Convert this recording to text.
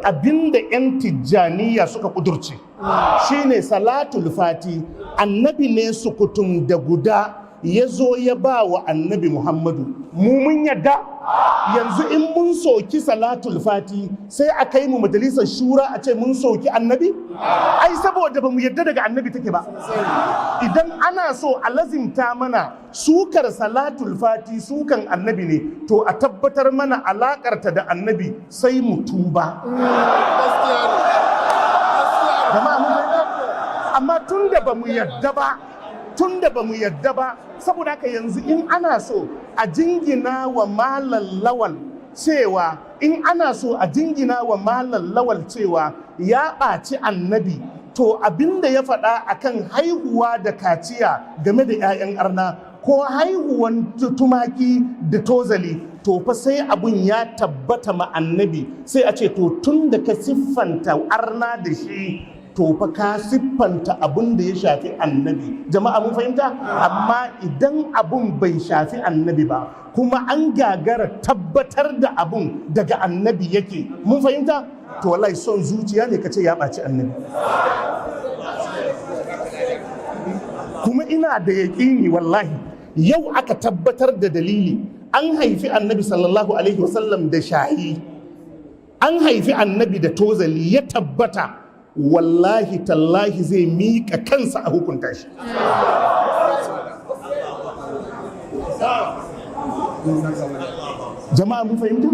Abinda 'yan Tijjaniya suka kudurce shine Salatul Fati annabi ne sukutum da guda ya zo ya ba wa Annabi Muhammadu. Mu mun yadda. Yanzu in mun soki Salatul Fati, sai a kai mu Majalisar Shura, a ce mun soki Annabi. Ai saboda ba mu yadda daga Annabi take ba. Idan ana so a lazimta mana sukar Salatul Fati sukan Annabi ne, to a tabbatar mana alakarta da Annabi, sai mu tuba. Jama'a, mun fahimta? Amma tun da ba mu yadda ba, tun da ba mu yadda ba, saboda haka yanzu in ana so a jingina wa Malam Lawal cewa, in ana so a jingina wa Malam Lawal cewa ya ɓaci Annabi, to abinda ya faɗa akan haihuwa da kaciya game da 'ya'yan arna ko haihuwan tumaki da tozali, to fa sai abun ya tabbata ma Annabi, sai a ce to tun da ka siffanta arna da shi, to fa ka siffanta abun da ya shafi Annabi. Jama'a, mun fahimta? Amma idan abun bai shafi Annabi ba, kuma an gagara tabbatar da abun daga Annabi yake, mun fahimta, to wallahi son zuciya ne ka ce ya ɓaci Annabi. Kuma ina da yaƙini, wallahi yau aka tabbatar da dalili an haifi Annabi sallallahu alaihi wasallam da shayi, an haifi Annabi da tozali, ya tabbata, wallahi tallahi zai miƙa kansa a hukunta shi. Jama'a, mun fahimta?